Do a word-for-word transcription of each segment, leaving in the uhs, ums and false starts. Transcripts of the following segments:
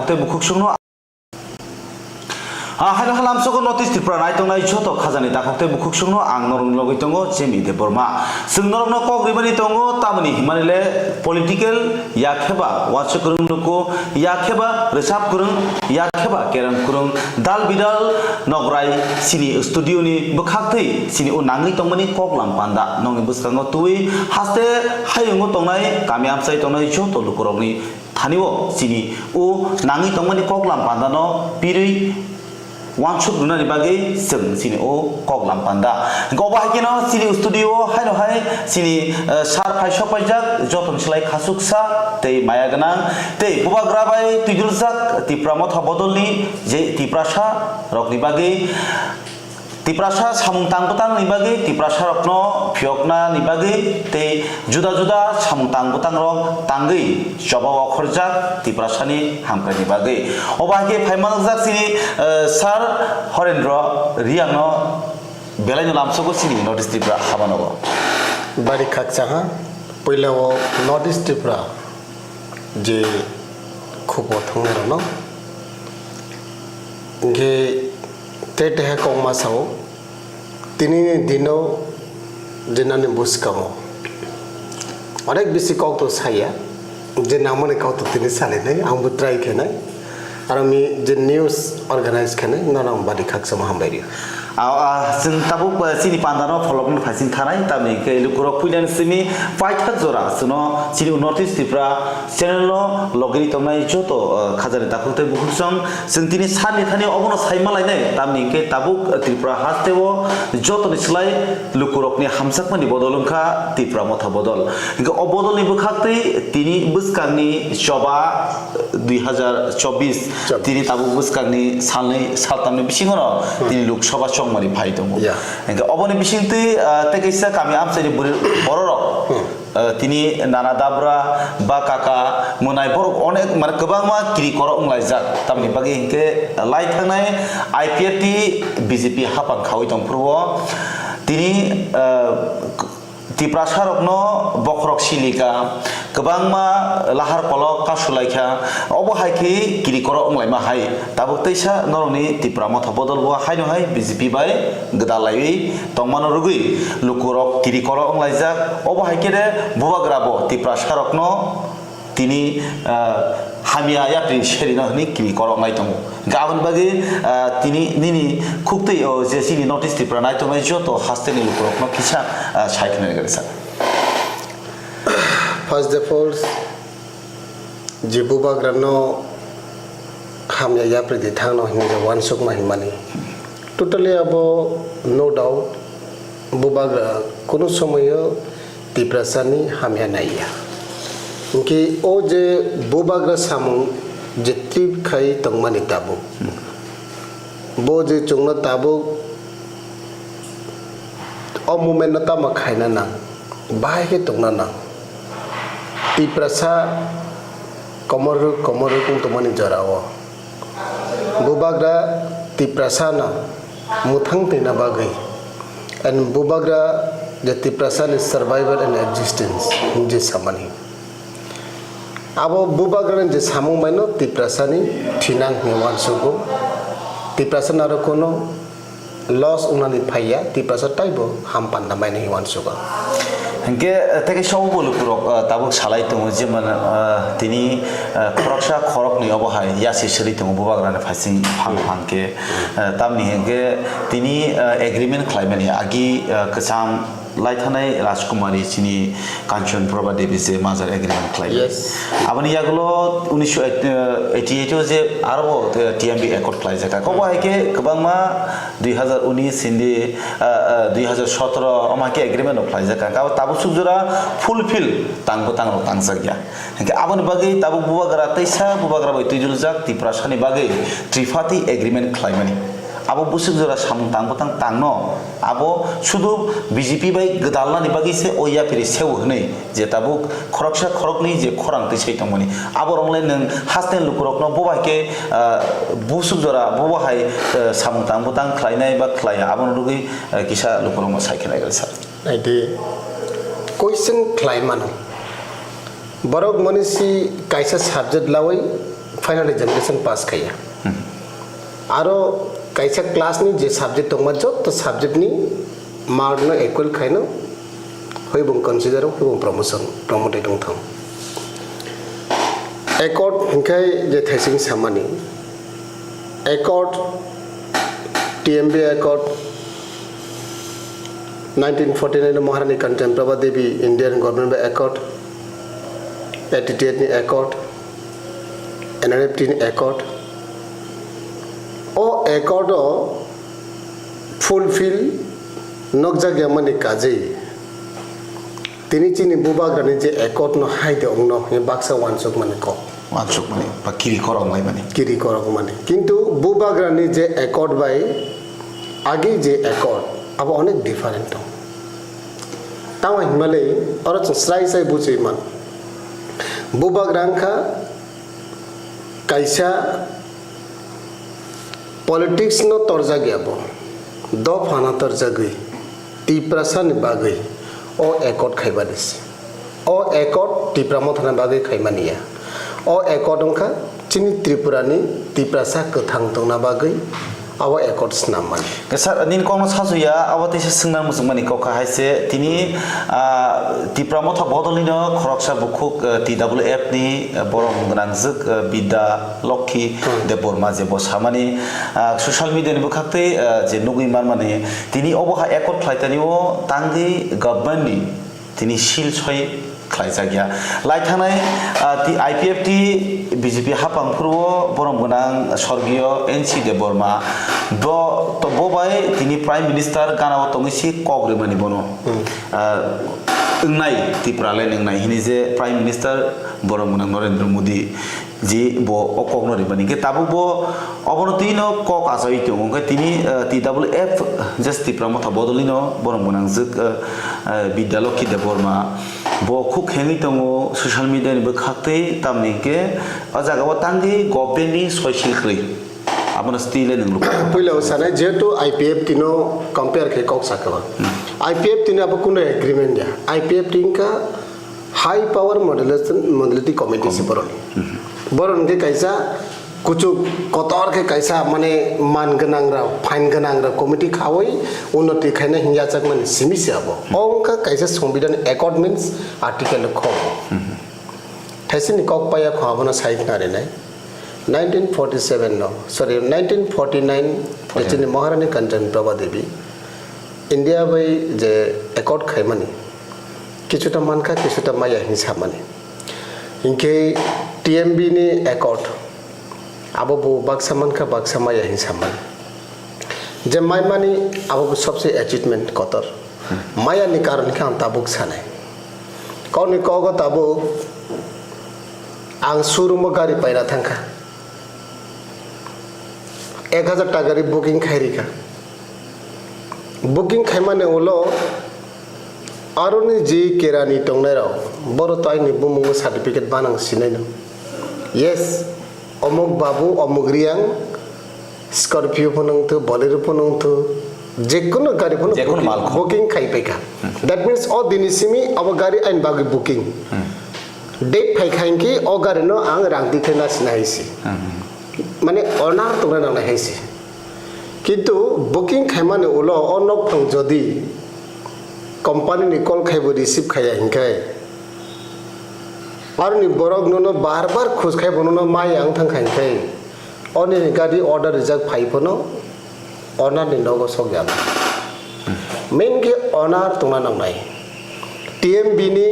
tei bukhuk songno. Ah, haino halam sogo North East Tripura nai tongnai joto khajani takhuk tei bukhuk songno ang norokni logwi tongo, Jemi Debbarma. Chwng norokno kok rwmani tongo, tamoni himani le political, ya kheba wansuk kwrwng luku, ya kheba rwchap kwrwng, ya kheba kereng kwrwng, dal bidal nokrai chini studio ni bwkhak twi chini o nangwi tongmani kok lam panda. Nokni bwskango twi haste hayungo tongnai, kami amchai tongnai joto lukurokni thani o chini o nangwi tongmani kok lam panda no pirwi wansuk rwnani bagwi chwng chini o kok lam panda. Hwnkhe obo hai kheno chini studio o haino hai chini, eh, sir phai sok paijak, joto ni slai khasuksa tei maya gwnang tei bubagra bai twiduljak Tipra Motha Bodolni je Tiprasa rokni bagwi, Tiprasa samung tang bwtangni bagwi, Tiprasa rokno phiyoknani bagwi tei juda juda samung tang bwtangrok tangwi choba okhorjak Tiprasani hamkraini bagwi. Obo hai khe phai manjak chini, eh, Sir Horendro Riangno belaino lamsogo chini North East Tripura habanogo. Bari khakchangha, puila o North East Tripura je khupo thangnairokno. Hwnkhe te teha kok ma sao, tini ni dino je nani bwskango onek bisi kok to saya, je nangmani kok to tini salinai, ang bo try khenai. Aro mi je news organize khenai, nono ang bari khakchangma hambai rio. A, a, chwng tabuk, eh, chini pandano pholokno phaising thanai, tamni hwnkhe lukurok puinani simi paithak jora chwngno chini North East Tripura channel no logiri tongnai joto, eh, khajani takhuk tei bukhuk song chwng tini sani thani obono sai malainai, tamni hwnkhe tabuk, eh, Tripura hasteo jotoni slai lukurokni hamjakmani bodol wngkha Tipra Motha Bodol. Hwnkhe o bodolni bwkhaktwi tini bwskangni choba dui hazar chobbish, chobbish. Tini tabuk bwskangni salnwi saltamni bisingono, hmm, tini Lok Sabha chongmani phai tongo. Ya. Hwnkhe oboni bisingtwi, ah, tei kaisa kami amchaini bwrwi bororok, hmm, ah, tini nana dabra ba kaka mwnai borok onek mane kwbangma kiri korok wnglaijak. Tamni bagwi hwnkhe lai thangnai I P F T B J P hapang khaui tongphuru o tini, ah, Tiprasarokno bokhorok silika, kwbangma lahar kolok kasulaikha, obo hai khe kiri korok wnglaima hai. Tabuk teisa norokni Tipra Motha Bodol bo haino hai B J P bai gwdal laiwi tongmano rwgwi lukurok kiri korok wnglaijak. Obo hai khe de bubagra bo Tiprasarokno tini, ah, hamya yapri serino hwnwi kiri koroknai tongo. Hwnkhe aboni bagwi, ah, tini nini khuktwi o je chini North East Tripura nai tongnai joto hasteni lukurokno kisa, ah, sai khna rwgwi rwsa. First of all, je bubagrano hamya yapri di thangno hwnwi je wansukma hwnmani. Totally abo no doubt, bubagra kunu somoyo Tiprasani hamya naiya. Hwnkhe o je bubagra samung je trip khai tongmani tabuk. Bo je chwngno tabuk o movement no tamo khaina nang, bahai khe tongna nang. Tiprasa komor rwk, komor rwk wng tongmani jorao. Bubagra Tiprasano mwthang twina bagwi, and bubagra je Tiprasani survival and existence hinwi samani. Abo bubagrani je samung baino Tiprasani thinang hinwi uansugo. Tiprasano aro kono loss wngnani phaiya, Tiprasa taibo ham panda maini hinwi uansugo. Hwnkhe, eh, tei kaisa obo lukurok, eh, tabuk salai tongo, jemon, eh, tini, eh, khoroksa khoroknwi obo hai yasi siri tongo bubagrani phaising phang phang khe, eh, tamni hwnkhe tini, eh, agreement khlaimani agi, eh, kwcham lai thanai Rajkumari chini Kanchan Prabha Devi je merger agreement khlai. Yes. Aboni yagulo unisho eighty-eight o je arobo, eh, T M B accord khlaijak. Kobo hai khe kwbangma dui hazar unis hindi, ah, ah, dui hazar sotoro omo hai khe agreement rok khlaijak. Abo tabuk suk jora fulfill tangbo tangrok tangjak ya. Hwnkhe aboni bagwi tabuk bubagra teisa bubagra bai twiduljak Tiprasani bagwi Triparty agreement khlaimani. Abo bwswk jora samung tang bwtang tangno abo sudu B J P bai gwdalnani bagwi se o yapiri seo hwnwi je tabuk khoroksa khoroknwi je khorang twi sai tongmani. Aborok le nwng haste lukurokno bo bai khe, ah, bwswk jora bo bo hai, ah, samung tang bwtang khlainai ba khlaiya abono rwgwi, ah, kisa lukurokno sai khe nai rwsa. Naidi, question khlai mano. Borok monisi kaisa subject lawi final examination pass khaiya. Aro kaisa class ni je subject tongma, joto subject ni mark no equal khaino, hoi bung consider, hoi bung promotion, promoted wng thang. Accord hinkhe je thaising samani, accord, T M B accord, nineteen forty nine Maharani Kanchan Prabha Devi Indian government bai accord, A T T F ni accord, N R F T ni accord. O accord o fulfill nokjak yamani kajei. Tini chini bubagrani je accord no hai de ongno hwnwi baksa wansukmani kok. Wansukmani ba kiri korok laimani. Kiri korokmani. Kintu bubagrani je accord bai agi je accord abo onek different tong. Tamo hinmale oro chwng srai srai bujui man. Bubagra wngkha kaisa politics no torjak ya bo, dophano torjagwi Tiprasa ni bagwi o accord khaibani se. O accord Tipra Motha ni bagwi khaimani ya. O accord wngkha chini Tripura ni Tiprasa kwthang tongna bagwi abo accord snammani. Sir, nini kokno sajuya, abo teisa swngna muchungmani kok kha hai se, tini, ah, Tipra Motha bodolnino khoroksa bukhuk, ah, T W F ni, ah, borom gwnangjwk, ah, Bidya Lokhi Hmm. Debbarma je bo samani, ah, social media ni bwkhaktwi, ah, je nugwi manmani, tini obo hai accord khlai tani o tangwi government ni tini sil soi khlaijak ya. Lai thangnai, ah, ti-, I P F T B J P haphang phuru o borom gwnang sorgiyo N C Debbarma. Bo, to bo bai tini Prime Minister gana o tongwi si kok rimani bono. Hmm. Ah, wngnai Tipra le wngnai hini je Prime Minister borom gwnang Narendra Modi. Je bo o kokno rimani. Hingke tabuk bo obono twi no kok achaiwi tongo. Hingke tini, eh, T W F just Tipra Motha bodolino borom gwnangjwk, eh, eh, Bidya Lokhi Debbarma. Bo khuk hengwi tongo social media ni bwkhaktwi, tamni hingke o jaga o tangwi government ni soisil kwrwi. Abono stile nung lukha. Puila o sanai, jehetu I P F T no compare khe kok sakha ba. Hmm. I P F T ni abo kuno agreement ya. I P F T wngkha High Power Modulation, Modality Committee se boroni. Boroni khe kaisa kuchuk kotor khe kaisa mane man gwnang rok, phain gwnang rok committee khaui unnoti khaina hingya chakmani simi se abo. O wngkha kaisa Songbidan accord means article kho. Thaisini kok paya kho abono sai khna rinai. Nineteen forty seven no, sorry, nineteen forty nine chini Maharani Kanchan Prabha Devi India bai je accord khaimani, kisuta mankha, kisuta maya hin samani. Hinkhe T M B ni accord, abo bo baksa mankha, baksa maya hin samani. Je maimani abo bo sobse achievement kotor. Maya ni karon khe ang tabuk sanai. Kok ni kogo tabuk ang showroom o gari paina thangkha. Ek hajar taka ri booking khai rikha. Booking khaimani ulo aroni je kerani tongnai rok, boro to aini bumung certificate banang sinai no. Yes, omuk babu, omuk riang, Scorpio phano wngthu, Bolero phano wngthu, jekunu gari phano Jekunu booking, malkhung. Booking khai paikha. That means o dini simi abo gari aini bagwi booking. Date phaikha hinkhe o gari no ang rang twi khe nasina hai si. Mane owner tongna nangnai hai si. Kintu booking khaimani ulo o nokphang jodi company ni call khaibo receive khaiya hinkhe, aroni borok nono bar bar khoj khai bo nono maya wng thang kha hinkhe, oni gari order rijak phai phano owner ni nogo sok ya. Main khe owner tongna nangnai. T M B ni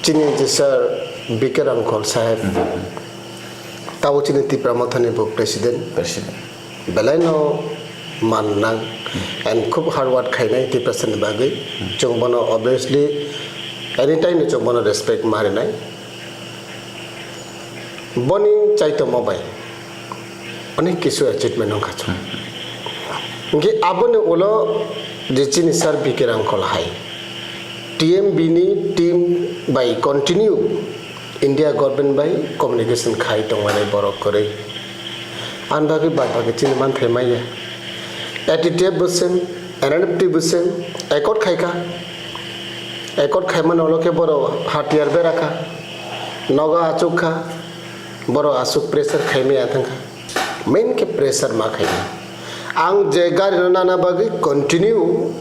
chini je sir B K Rangkhol saheb, tabo chini Tipra Motha ni bo president. President. Belai no man nang and khub hard work khainai Tiprasa ni bagwi. Chwng bono obviously anytime no chwng bono respect ma rinai. Boni chaitokma bai onek kisu achievement wngkha chwng. Hinkhe aboni ulo je chini sir B K Rangkhol hai T M B ni team bai continue India government bai communication khai tongmani borok kwrwi. Ani bagwi bad bagwi chini manthai maya. A T T F bo same, N R F T bo same, accord khaikha. Accord khaimani ulo khe borok hatiyar berakha, nogo achukha. Borok aswk pressure khaimaya thangkha. Main khe pressure ma khaimaya. Ang je gari no nana bagwi continue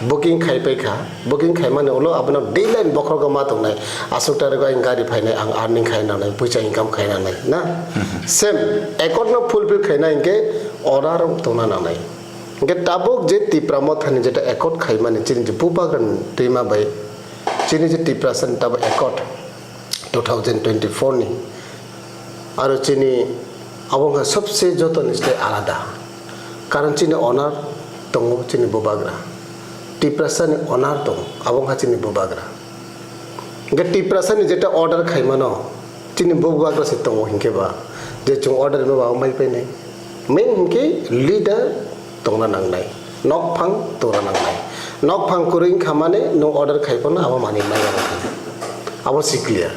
booking khaipai kha. Booking khaimani ulo abono daily line bokhorok ma tongnai. Aswk tarikh ang gari phainai, ang earning khai nangnai, puisa income khai nangnai, na? Same, accord no fulfill khaina hinkhe order tongna nangnai. Hinkhe tabuk je Tipra Mothani jeta accord khaimani chini je bubagrani twima bai, chini je Tiprasani tabuk accord two thousand twenty-four ni, aro chini abo wngkha sobse jotoni slai alada, karon chini owner tongo chini bubagra, Tiprasani owner tongo, abo wngkha chini bubagra. Hinkhe Tiprasani jeta order khaimano, chini bubagra se tongo hinkhe ba, je chwng order rwma ba mai painai. Main hinkhe leader tongna nangnai, nokphang tongna nangnai. Nokphang kwrwi wngkha mani nwng order khai phano abo manwi maya wngkha. Abo si clear.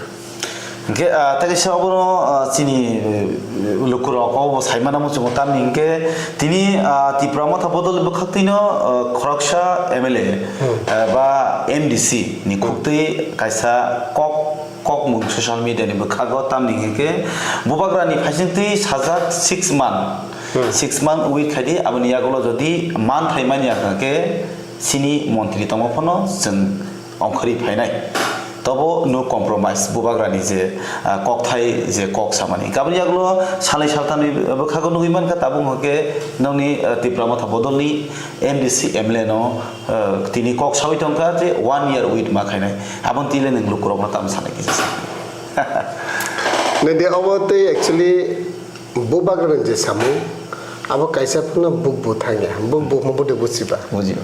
Hinkhe, ah, tei kaisa obono, ah, chini, eh, lukurok obo saimano muchungo tamni hinkhe tini, ah, Tipra Motha bodol bwkhaktwino, ah, khoroksa M L A, eh, ba M D C ni khuktwi kaisa kok kokmung social media ni bwkhago tamni hinkhe bubagrani phaisingtwi sajak six month, six month wait khaidi, aboni yagulo jodi manthai manya hwnkhe chini montri tongma phano chwng ongkhorwi phainai. Tobo no compromise, bubagrani je, ah, kokthai je kok samani. Aboni yagulo salai salthamni bwkhago nugwi mankha, tabuk hwnkhe nokni, ah, Tipra Motha bodolni M D C M L A no, ah, tini kok sawi tongkha je one year wait ma khainai. Aboni tile nwng lukurokno tamo sanai kisa sa. Nede obo tei actually bubagrani je samung, abo kaisa phano buk bo thangya, buk bo mo bode bo siba. Bujio.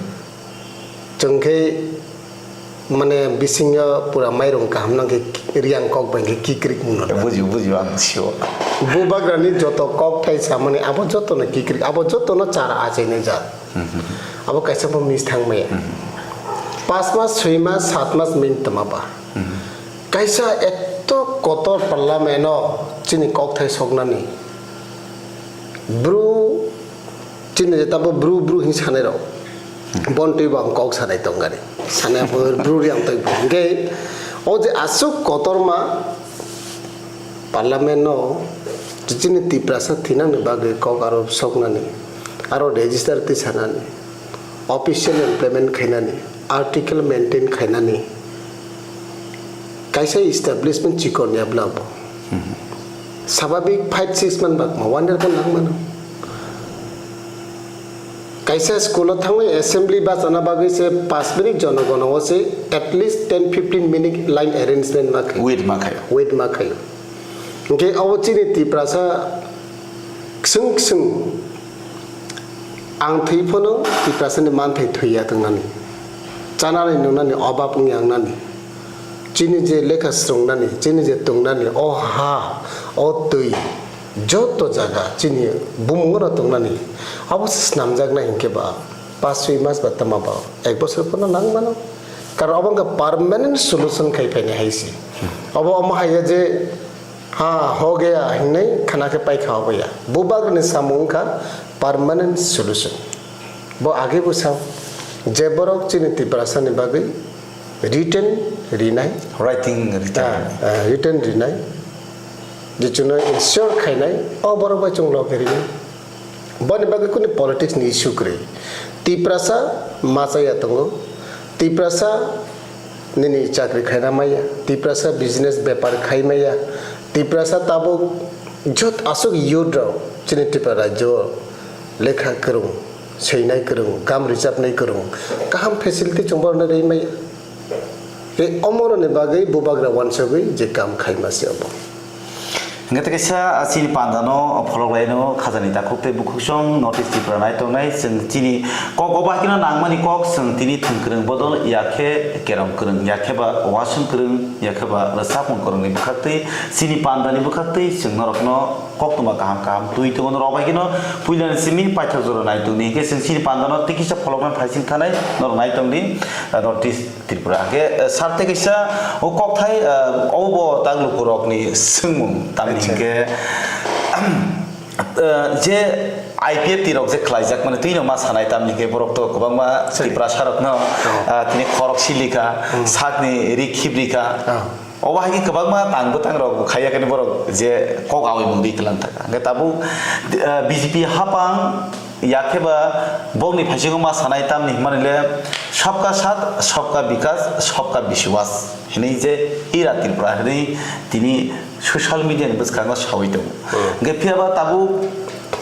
Chwng khe mane bisingyo pura mairung kaham nang khe riang kok bai khe kikrik mano. Bujio, bujio, ang sio. Bubagrani joto kok thai samani abo jotono kikrik, abo jotono chara achainai jat. Abo kaisa bo miss thang maya. Pas mas, soi mas, sat mas min toma ba. Kaisa eto kotor parliament o chini kokthai soknani. Bru chini je tabo bru bru hin sanai rok. Bon twi bo ang kok sanai tong gari. Sanai bo bru ri ang twi bo. Hingke o je asuk kotorma parliament no chini Tiprasa thinani bagwi kok aro soknani. Aro register twi sanani. Official implement khainani, article maintain khainani, kaisa establishment chikon ya bla bo. Sababik five six man bakma, one year bo nang mano. Kaisa school o thangwi assembly bachana bagwi se pas minute jonogono o se at least ten fifteen minute line arrangement ma khaio. Wait ma khaio. Wait ma khaio. Hingke abo chini Tiprasa ksung ksung Ang thwi phano Tiprasani manthai thwi ya tongnani, chanani nungnani obab wng ya wngnani, chini je lekha srwngnani, chini je tongnani, o ha, o twi, joto jaga chini bumungno tongnani, abo se snamjaknai hinkhe ba pas soi mas ba tama ba ek bosor phano nang mano. Karon obo wngkha permanent solution khai phainai hai se. Obo omo hai ya je Ha, ho gaya hinwi khana khe paikha obo ya. Bubagrani samung wngkha permanent solution. Bo age bo sao, je borok chini Tiprasani bagwi written rinai, Writing, written. Ah, ah, written rinai, je chwngno ensure khainai, o borok bai chwng loge rinai. Boni bagwi kunu politics ni issue kwrwi. Tiprasa machaya tongo. Tiprasa nini chakri khaina maya. Tiprasa business bepar khai maya. Tiprasa tabuk jot aswk youth rok chini Tripura rajyo o lekha kwrwng, swinai kwrwng, gam rwchapnai kwrwng, kaham facility chwng borokno rwi maya. Tei omoroni bagwi bubagra wansugwi je kam khaima se obo. Hingke tei kaisa chini pandano pholok laino khajani takhuk tei bukhuk song North East Tripura nai tongnai chwng chini kok o bahikeno nangmani kok chwng tini thwng kwrwng bodol ya khe kerom kwrwng ya khe ba wasung kwrwng ya khe ba rwchapmung kwrwngni bwkhaktwi chini pandani bwkhaktwi chwng norokno koktwma kaham kaham twi tongo norok bahikeno puilani simi paithak jora nai tongdi hingke chwng chini pandano tei kisa pholokno phaising thanai norok nai tongdi North East Tripura. Hingke, eh, sarte kaisa o kokthai, eh, obo tak lukurokni swngmung tamni Acha. Hingke, eh, je I P F T rok je khlaijak mani twino ma sanai tamni hingke borok to kwbangma Acha. Tiprasa rokno, Oh. eh, tini khorok silika, Hmm. sakni ri khibrika. Oh. Obo hai khe kwbangma tang bwtang rok khai ya khe borok je kok awi mung ri tlang thaka. Hwnkhe tabuk, eh, B J P hapang ya khe ba bokni phaisingo ma sanai tamni hwnmani le sabka saath, sabka bikas, sabka biswas hinwi je ira Tripura hinwi tini social media ni bwskango sawi tongo. Hmm. Hwnkhe phiya ba tabuk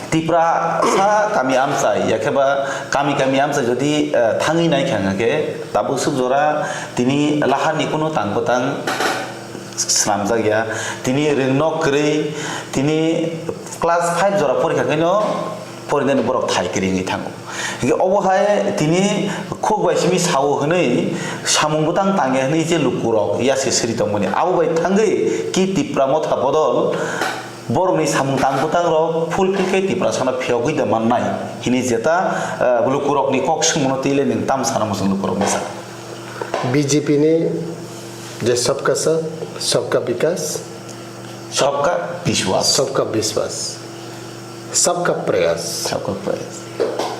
Tiprasa kami amchai, ya khe ba kami kami amchai jodi, eh, thangwi nai kha hwnkha khe, tabuk suk jora tini lahar ni kunu tang bwtang swnamjak ya. Tini rwngnok kwrwi, tini class five jora porikha khe no porinani borok thai kwrwi wngwi thango. Hingke obo hai tini khuk bai simi sao hwnwi samung bwtang tangya hwnwi je lukurok ya se siri tongmani. Abo bai thangwi ki Tipra motha bodol borokni samung tang bwtang rok fulfill khe Tiprasano phiyogwi da mannai hini jeta, eh, lukurokni kok swngmano twi le nwng tam sana muchung lukurokni sa. B J P ni je sabka saath, sabka bikas, sabka biswas, sabka biswas, sabka prayas. Sabka prayas.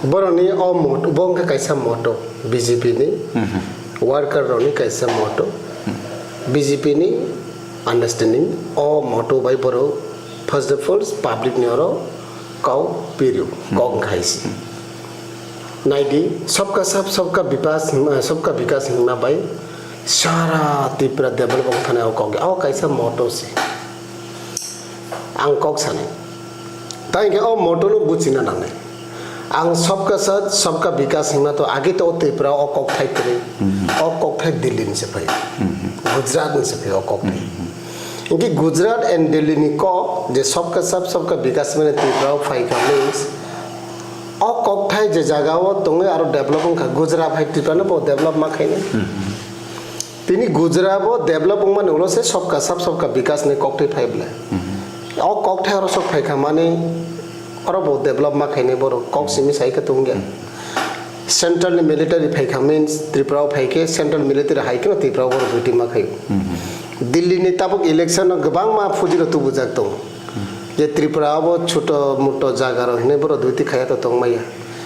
Boroni o mot-, bo wngkha kaisa motto B J P ni, mhm, worker rokni kaisa motto. Hmm. B J P ni understanding o motto bai borok first of all public ni oro kau pirio, hmm, kok khai si. Hmm. Naidi, sabka saath, sabka bikas, sabka bikas hwnma bai sara Tripura develop wng thani o kok, o kaisa motto se. Ang kok sanai. Tai hwnkhe o motto no buchina nangnai. Ang sabka saath, sabka bikas hwnma to agi to o Tripura o kok thai kwrwi. Mhm. O kok thai Delhi ni se phai. Mhm. Gujarat ni se phai o kok thai. Mhm. Hwnkhe Gujarat and Delhi ni kok je sabka saath, sabka bikas mane Tripura o phai kha means o kokthai je jaga o tongwi aro develop wngkha, Gujarat hai Tripura no bo develop ma khainai. Hmm. Tini Gujarat bo develop wngmani ulo se sabka saath, sabka bikas ni kokthai phai bwle. Hmm. O kokthai oro sok phai kha mani oro bo develop ma khainai borok kok simi sai khe tongya. Hmm. Central ni military phai kha means Tripura o phai khe central military hai kheno Tripura o borok duty ma khaio. Hmm. Delhi ni tabuk election o kwbangma fuji rok tubujak tongo. Je Tripura o bo chuto muto jaga rok hinwi borok duty khaiya to tongmaya.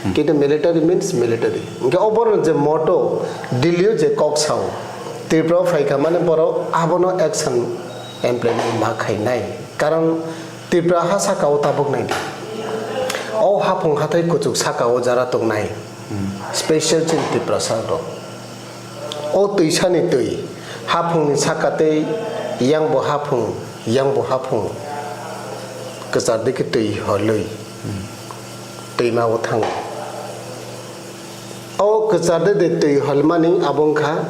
Hmm. Kintu military means military. Hwnkhe o borok je motto Delhi o je kok sao, Tripura o phaikha mani borok abono action implement ma khainai. Karon Tripura ha saka o tabuk nai di. O haphung hathai kuchuk saka o jara tongnai. Hmm. Special chini Tiprasa rok. O twisani twi, haphungni saka tei yangbo haphung, yangbo haphung, kwchar dikhe twi holwi, twima o thango. O kwchar de de twi holmani abo wngkha,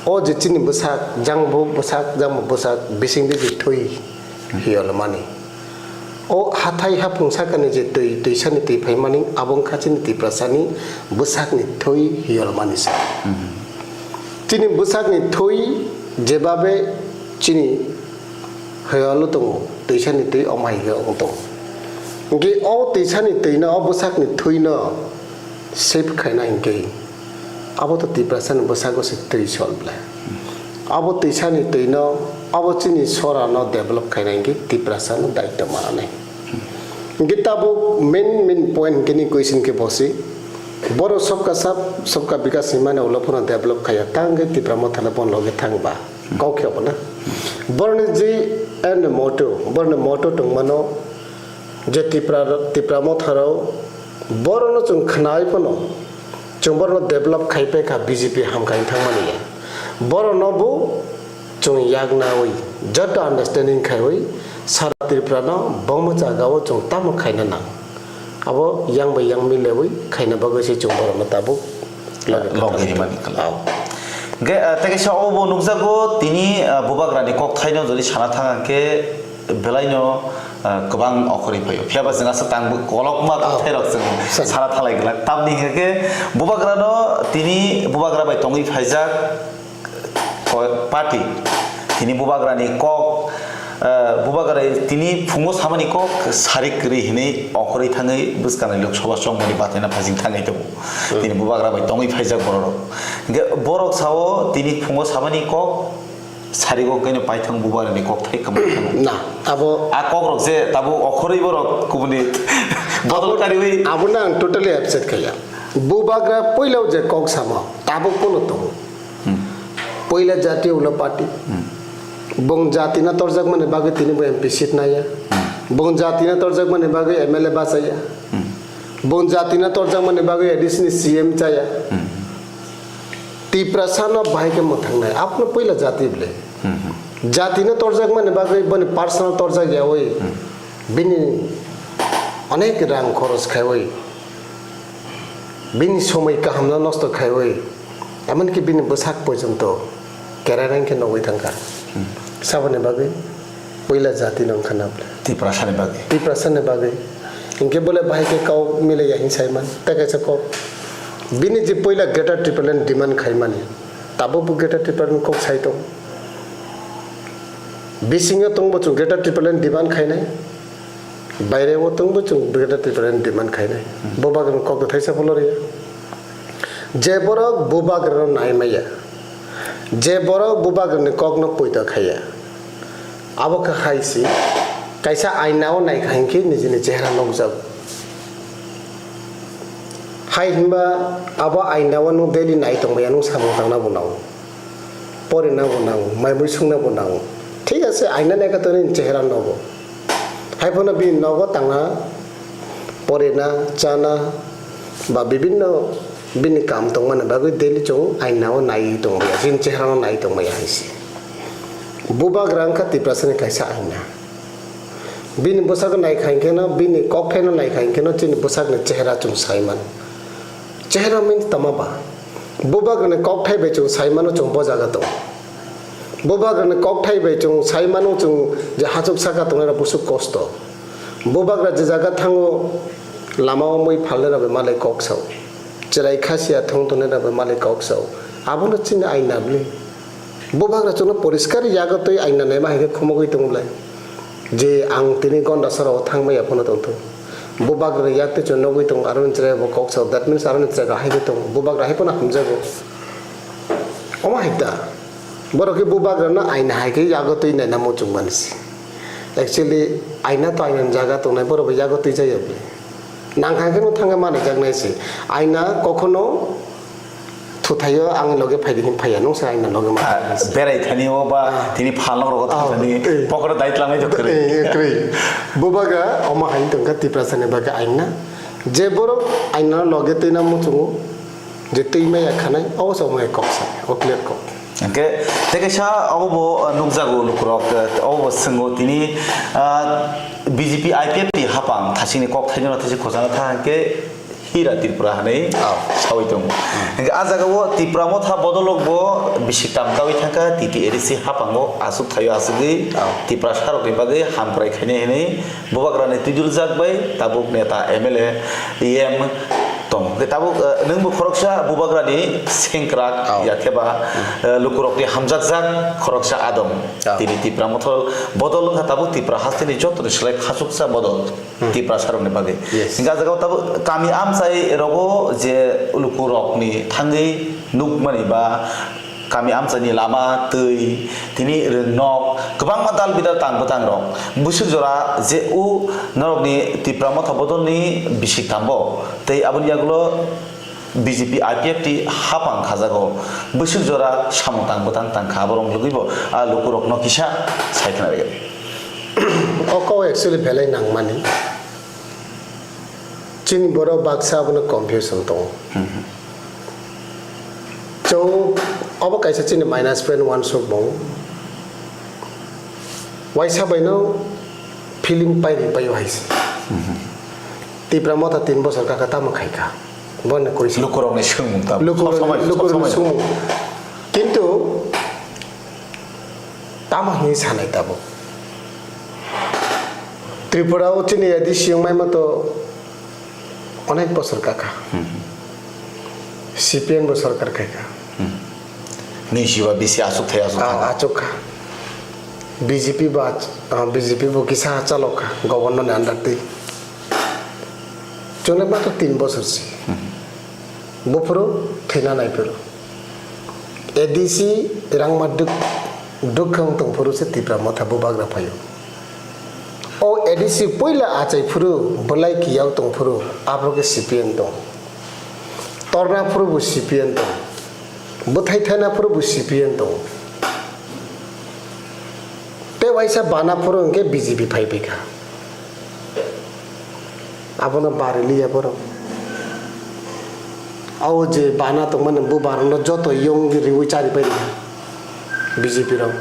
o je chini bwsak, jangbo bwsak, jangbo bwsak, bising de je thwi. Hiyolmani. O hathai haphung sakani je twi, twisani twi phaimani, abo wngkha chini Tiprasani bwsakni thwi hiyolmani se. Mhm. Chini bwsakni thwi jebabe chini hiyolo tongo, twisani twi omo hai khe wng tongo. Hwnkhe o twisani twino, o bwsakni thwino save khaina hinkhe, abo to Tiprasani bwsago se twi sol bwle. Abo twisani twino, abo chini sorano develop khaina hinkhe Tiprasano daityo mananai. Hinkhe tabuk main, main point hinkhe ni question khe bosi, borok sabka saath, sabka bikas hinmani ulo phano develop khaiya, tang khe Tipra Motha le bon loge thang ba. Kok khe obo na. Borokni je and motto, borokni motto tongmano, je Tipra, Tipra Motha rok, borokno chwng khnaui phano, chwng borokno develop khai paikha B J P hamkha wng thangmani ya. Borokno bo chwng yaknaui, joto understanding khaiwi, sara Tripura no bongma jaga o chwng tamo khaina nang. Abo yang bai yang mileui khaina bagwi se chwng borokno tabuk loge loge thangwi rimani kala. Hwnkhe, ah, tei kaisa obo nukjago, tini, ah, bubagrani kokthaino jodi sana thang khe, belaino, ah, kwbang okhorwi phaio. Phiya ba chwng aswk tangbo kolokma kokthairok chwng sana thalai glak. Tamni hwnkhe bubagrano tini bubagra bai tongwi phaijak ko-, party. Tini bubagrani kok, ah, bubagra tini phungo samani kok sarik kwrwi hinwi okhorwi thangwi bwskangni Lok Sabha chongmani bataina phajing thangwi tongo. Tini bubagra bai tongwi phaijak bororok. Hwnkhe borok sao tini phungo samani kok Sarigo khaino paithang bubagrani kokthai kwmai thangwi. Na, abo a kokrok je tabuk okhorwi borok kubuni bodol kariwi. Abo, abo no ang totally accept khaiya. Bubagra puila je kok samo, tabuk pono tongo. Hmm. Puila jatiyo ulo party. Hmm. Bong jatina torjakmani bagwi tini bo M P seat naya. Bong jatina torjakmani bagwi M L A bachaya. Bong jatina torjakmani bagwi A D C ni C M chaya. Tiprasa no bahai khe mwthangnai. Abono puila jati bwle. Jati no torjakmani bagwi boni personal torjak yawi. Bini onek rang khoros khaiwi. Bini somoi kaham no nosto khaiwi. Emonki bini bwsak porjonto kerai rang khe nogwi thangkha. Saboni bagwi puila jati no wngkha na bwle. Tiprasa ni bagwi. Tiprasa ni bagwi. Hinkhe bole bahai khe kok milai ya hin saiman. Tei kaisa kok. Bini je puila Greater Tipraland demand khaimani. Tabuk bo Greater Tipraland kok sai tong. Bisingo tongbo chwng Greater Tipraland demand khainai. Baireo tongbo chwng Greater Tipraland demand khainai. Bo bagwi kok thaisa pholo rwya. Je borok bubagrano nai maya, je borok bubagrani kokno poito khaiya, abo khe hai se kaisa aina o naikha hinkhe nijini chehra nukjago. Hai hinba abo aina o nwng daily nai tongmaya nwng samung tangna bo nango, porina bo nango, mai mui sungna bo nango. Thik ase, aina naikha to nini chehra nogo. Hai phano bini nogo tangna, porina, chana, ba bibinno bini kam tongmani bagwi daily chwng aina o naiwi tongmaya, bini chehra no naiwi tongmaya hai se. Bubagra wngkha Tiprasani kaisa aina. Bini bwsakno naikha hinkhe no, bini kokthai no naikha hinkhe no chini bwsakni chehra chwng sai mano. Chehra means tama ba? Bubagrani kokthai bai chwng sai mano chwng bo jaga tongo. Bubagrani kokthai bai chwng sai mano chwng je hachuk saka tongnai rok bwswk kosto. Bubagra je jaga thango lama o mui phalnai rok bai malai kok sao. Chwrai khasia thong tongnai rok bai malai kok sao. Abono chini aina bwle. Bubagra chwngno poriskar yago twi aina naima hai khe khumogwi tongo bwle. Je ang tini gonda sora o thang maya phano tongthung. Bubagra yak twi chwng nugwi tongo, aroni chwrai bo kok sao. That means aroni chwrai bo hai khe tongo. Bubagra hai phano hamjago. Omo hai ta. Borok khe bubagrano aina hai khe yago twi naina muchung mani se. Actually, aina to aina jaga tongnai, borok bo yago twi jaya bwle. Nang hai khe no thangwi manwi jaknai se. Aina kokhono thuthaio ang loge phaidi hin phaiya, nung se aina loge ma. Ah, berai thani o ba, ah, tini phalno rogo, ah, thani, eh, pokoro dai tlangnai to kwrwi. Eh, eh, kwrwi. Bubagra omo hai tongkha Tiprasani bagwi aina. Je borok aina loge twi na muchungo, je twi maya khanai, obo se omo hai kok sa, o clear kok. Hwnkhe, tei kaisa obo bo, uh, nukjago lukurok, uh, obo bo swngo tini, uh, B J P I P F ni hapang thasingni kok thaino thasi khojana tha hwnkhe Hira Tripura hwnwi, oh, sawi tongo. Hmm. Hwnkhe ah jagao Tipra Motha bodolok bo bisi tamtawi thangkha, T T A D C haphango aswk thaio aswkgwi, oh, Tiprasarokni bagwi hamkrai khainai hwnwi Bubagrani twiduljak bai tabuk neta M L A E M tong. Hwnkhe tabuk, eh, nwngbo khoroksa Bubagrani sengkrak, oh, ya kheba, eh, lukurokni hamjakjak khoroksa adong. Oh. Tini Tipra Mothol bodol wngkha tabuk Tipra hasteni jotoni slai khachuksa bodol. Hmm. Tiprasarokni bagwi. Yes. Hwnkhe ah jagao tabuk kami amchai rogo je lukurokni thangwi nukmani ba kami amchaini lama, twi, tini rwngnok, kwbangma dal bidal tang bwtang rok. Bwswk jora je o norokni Tipra Motha bodolni bisik tambo, tei aboni yagulo B J P I P F T hapang khajago. Bwswk jora samung tang bwtang tang kha, borok logwibo a lukurokno kisa sai khna rwgwi. O kok actually belai nangmani. Chini borok baksa abono confusion tongo. Hmm. Chwng obo kaisa chini minus point one sukmung. Waisa baino feeling pairi paio hai se. Mhm. Tipra Motha tin bosor kaka tamo khai kha. Bono koi se. Lukurokni swngmung tamo. Lukurok-, sob somoi, sob lukurokni somoi. Swngmung. Kintu tamo hinwi sanai tabuk. Tripura o chini A D C wngmai ma to onek bosor kaka. Hmm. C P M bo sorkar khaikha. Hmm. Nini siba bisi achuk thai achuk Ah, thangkha. Achuk kha. B J P bo ach-, ah, B J P bo kisa chalok kha, governor ni under twi. Chwngno ma to tin bosor si. Hmm. Buphuru thwina nai phuru. A D C rangma duk-, duk khang tong phuru se Tipra Motha bubagra phaio. O A D C puila achai phuru, bwlai kiyao tong phuru, aphuru khe C P M tong. Torna phuru bo C P M tong. Bwthai thaina phuru bo C P M tong. Waisa bana phuru hwnkhe B J P phai phaikha. Abono bariliya borok. Abo je bana tongmani bubarokno joto yong riwi chari pairikha B J P rok.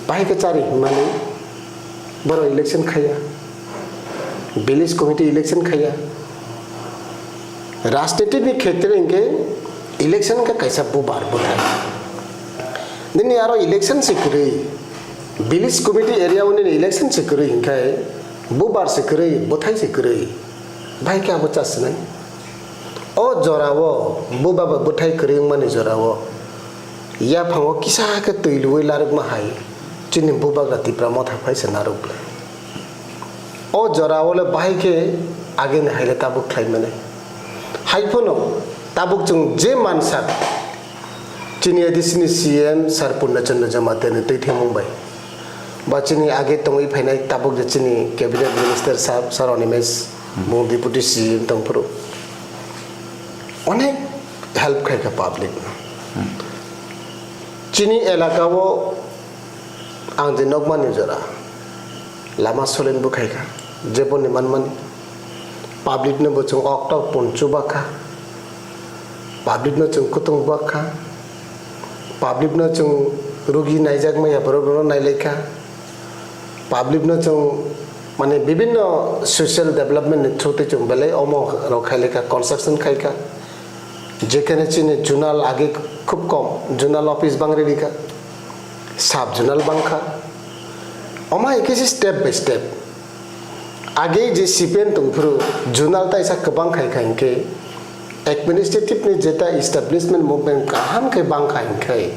Bahai khe chari hinmani borok election khaiya. Village committee election khaiya. Rajniti ni khetre hwnkhe election khe kaisa bubar bwthai. Nini aro election se kwrwi. Village committee area o nini election se kwrwi hwnkhe bubar se kwrwi, bwthai se kwrwi. Bahai khe abo chasinai. O jorao buba bai bwthai kwrwi wngmani jorao yaphango kisa khe twi luwi larwkma hai chini bubagra Tipra Motha phai se narwk le. O jorao le bahai khe ageni hai le tabuk khlai mani. Hai phano tabuk chwng je mansak chini A D C ni C M Sir Purna Chandra Jamatia ni twi thwimung bai. Ba chini age tongwi phainai tabuk je chini cabinet minister sir, Sir Animesh, bung deputy C M tongphuru. Onek help khaikha public no. Chini elaka o ang je nokmani jora lama solen bo khaikha, jeboni manmani. Public no bo chwng oktok pon chubakha. Public no chwng kutung bakha. Public no chwng rugi naijak maya borok no nailaikha. Public no chwng mane bibinno social development ni through tei chwng belai omo rok khailaikha, construction khaikha. Jekhane chini zonal age khub kom, zonal office bangri rikha, sub zonal bangkha. Omo hai khe se step by step. Age je C P M tongphuru zonal taisa kwbang khai khai hwnkhe administrative ni jeta establishment movement kaham khe bang khai hwnkhe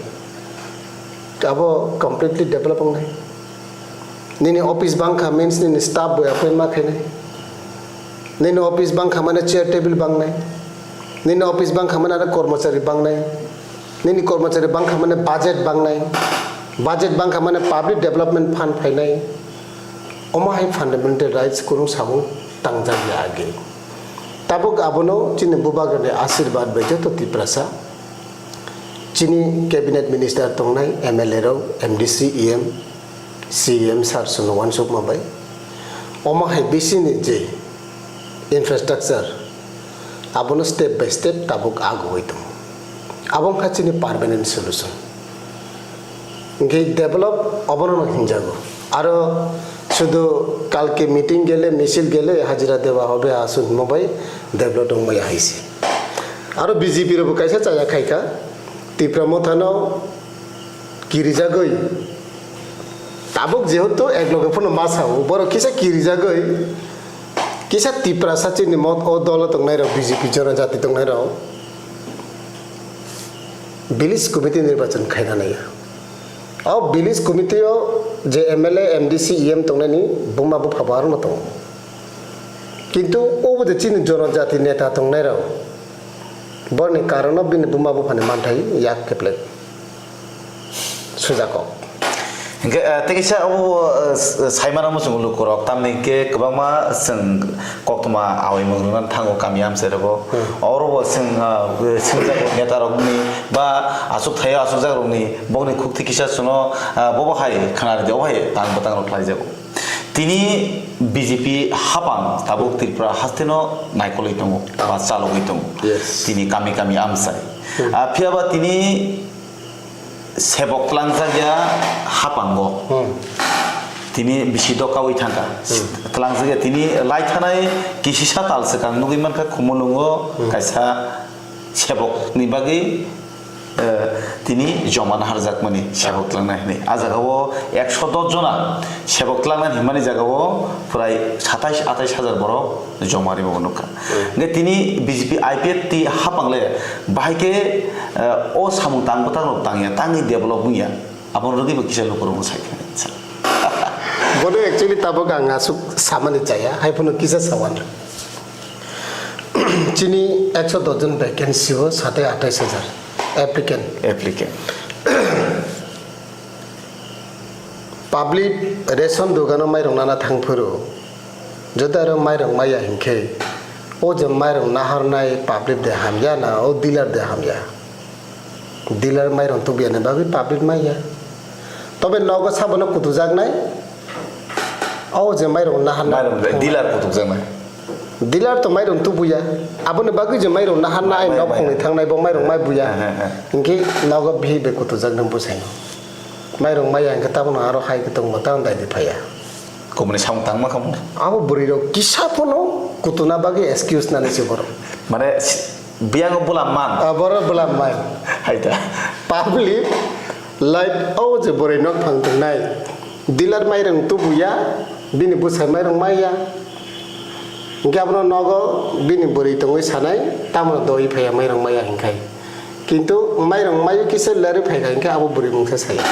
abo completely develop wngnai. Nini office bangkha means nini staff bo appoint ma khainai. Nini office bangkha mane chair table bangnai. Nini office bangkha mane aro kormochari bangnai. Nini kormochari bangkha mane budget bangnai. Budget bangkha mane public development fund phainai. Omo hai fundamental rights kurung sabung tangjak ya age. Tabuk abono chini bubagrani asirwad bai joto Tiprasa, chini cabinet minister tongnai, M L A rok, M D C, E M, C E M sir sono uansukma bai. Omo hai bisini je infrastructure, abono step by step tabuk agugwi tongo. Abo wngkha chini permanent solution. Hingke develop obono hinjago. Aro sudu kalke meeting gele, misil gele, hajira dewa hobe asu himo bai develop wngmaya haise. Aro B J P robo kaisa chaya khaika, Tipra Mothano kirijagoi. Tabuk jehetu ek loge phano ma sao, borok kisa kirijagoi, kisa Tiprasa chini mot o dolo tongnai rok, B J P jonojati tongnai rok, village committee nirbachon khaina naiya. O village committee o je M L A, M D C, E M tongnani buma bupha bo arokno tongo. Kintu obo je chini jonojati neta tongnai rok, borni karono bini buma buphani manthai yak keplek. Sujako. Hingke, eh, tei kisa obo, eh, s-, saimano muchungo lukurok, tamni hingke kwbangma chwng koktwma awi mung rwna thango kami amchai rogo. Hmm. Oro bo chwng, ah, chwngjago neta rokni ba achuk thaio achukjak rokni bokni khukti kisa chwngno, ah, bobo hai khna rwdi, obo hai tang bwtang rok khlai jago. Tini B J P hapang tabuk Tripura hasteno naikolwi tongo ba chalogwi tongo. Yes. Tini kami kami amchai. Hmm. Ah, phiyaba tini sebok tlangjak ya hapango. Hmm. Tini bisi dokaui thangkha. Hmm. Tlangjak ya tini lai thanai kisisa tal swkang nugui mankha Khumulwngo Hmm. kaisa sebok ni bagwi, eh, tini joma naharjakmani sebok tlangnai hinwi. A jagao ekso dos jona sebok tlangnai hinmani jagao prai satais atais hajar borok joma rimo nukha. Hmm. Hingke tini B J P I P F T hapangle bahai khe, eh, o samung tang bwtang rok tangya, tangwi develop wngya. Abo rwgwi bo kisa lukurokno sai khe. Bono actually tabuk ang aswk samani chaya, hai phano kisa sawan. Chini ekso dos jon vacancy o sate atais hajar applicant. Applicant. Public ration dogano mairok nana thangphuru, jodi aro mairok maya hinkhe, o je mairok naharnai public de hamya na o dealer de hamya? Dealer mairok tubuya ni bagwi public maya. Tobe nogo sabono kutujaknai, o je mairung naharna Mairung thangma. Dealer kutukjaknai. Dealer to mairung tubuya. Aboni bagwi je mairung naharna ai Mai, nok mai. Khongni thangnai bo mairung mai buya. Eh, eh, eh. Hinkhe nogo bihi be kutujaknai bwsaino. Mairung maya hinkhe tabukno aro hai khe tongma tang dai di phaiya. Kubuni samung tangma khamu. Abo bwrwi rok kisa phano kutuna bagwi excuse nani se borok. Mane, Biyango bwlam man. Ah, borok bwlam man. Hai ta. Public life o je bwrwi nok phang tongnai. Dealer mairung tubuya, bini bwsai mairung maya. Hinkhe abono nogo bini bwrwi tongwi sanai, tamo doi phaiya mairung maya hinkhai. Kintu mairung mayo kisa lerwi phaikha hinkhe abo bwrwi mungsa saya.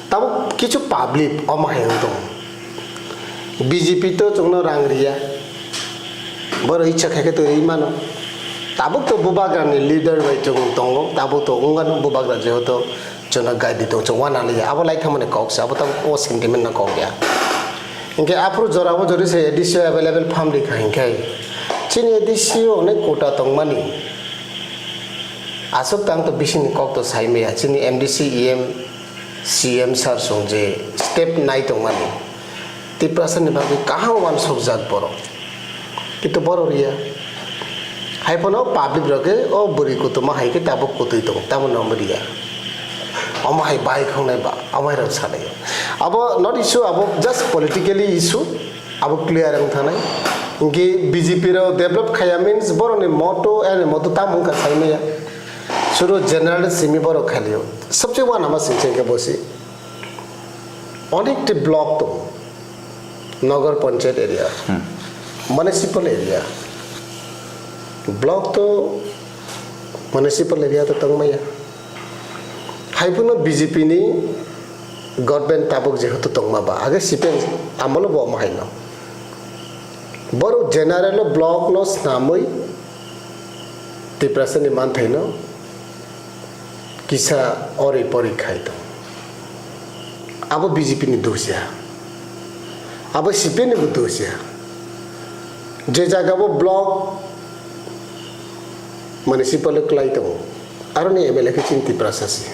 Tabuk kichu public omo hai wng tongo. B J P to chwngno rang riya. Borok icha khaikhe twi rwi mano. Tabuk to bubagrani leader bai chwng tongo. Tabuk to wngano bubagra jehoto chwngno guide di tongo, chwng uanaliya. Abo lai thangmani kok se, abo tabuk o sentiment no kok ya. Hinkhe aphuru jorabo jori se A D C o available phamrikha hinkhe. Chini A D C o onek quota tongmani. Aswk tang to bisingni kok to saimaya. Chini M D C, E M, C M sir song je step nai tongmani, Tiprasa ni bagwi kaham uansukjak borok. Kintu borok riya. Hai phano public rok khe o bwrwi kutuma hai khe tabuk kutui tongo, tamo no omo riya. Omo hai bai khongnai ba, omo hai rok sanai. Abo not issue, abo just politically issue, abo clear wng thanai. Hinkhe B J P rok develop khaya means borok ni motto, ani motto tamo wngkha saimaya. Suru general simi borok khalio. Sabse uanama singcha hinkhe bosi. Onek ti block tongo. Nagar Panchayat area. Hmm. Municipal area. Block to municipal area to tongmaya. Hai phano B J P ni government tabuk jehetu tongma ba. Age C P M amolo bo omo haino. Borok general o block no snamwi Tiprasa ni manthaino kisa ori pori khai tongo. Abo B J P ni dosia. Abo C P M ni bo dosia. Je jaga bo block municipal o kwlai tongo. Aroni M L A khe chini Tiprasa se.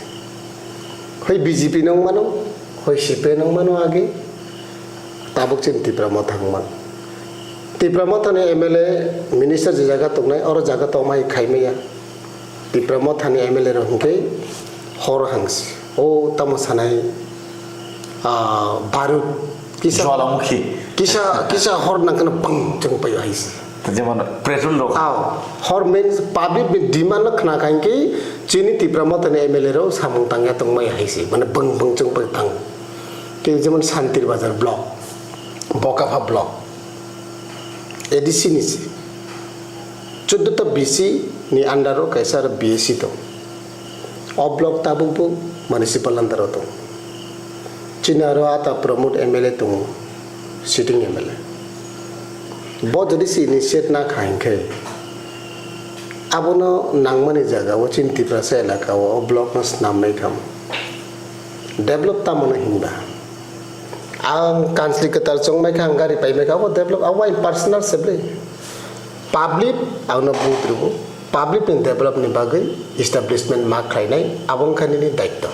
Hoi B J P nung mano, hoi C P M nung mano age. Tabuk chini Tipra Motha wng mano. Tipra Motha ni M L A minister je jaga tongnai, oro jaga tongmai khaimaya. Tipra Motha ni M L A rok hwnkhe hor hangsi. O tamo sanai, ah, barut kisa, Jwalamukhi. Kisa, kisa hor nangkheno bang chwng paio hai se. Jemon petrol rok. Aw, hor means public ni demand no khna kha hinkhe chini Tipra Motha ni M L A rok samung tangya tongmai hai se. Mane bang bang chwng pai tang. Tei jemon Santir Bazar block, Bokapha block, A D C ni se. Chuddo ta B C ni under o kaisa aro B A C tong. O block tabuk bo municipal under o tong. Chini aro ata Pramod M L A tongo, sitting M L A. Bo jodi se initiate na kha hinkhe, abono nangmani jaga o chini Tiprasa elaka o, o block no snam nai kham. Develop tamo no hinba. Ang kansli kwtal chongmai kha, ang gari paimai kha, abo develop, abo aini personal se ble. Public ang no vote rwo, public ni develop ni bagwi establishment ma khlainai, abo wngkha nini daitto.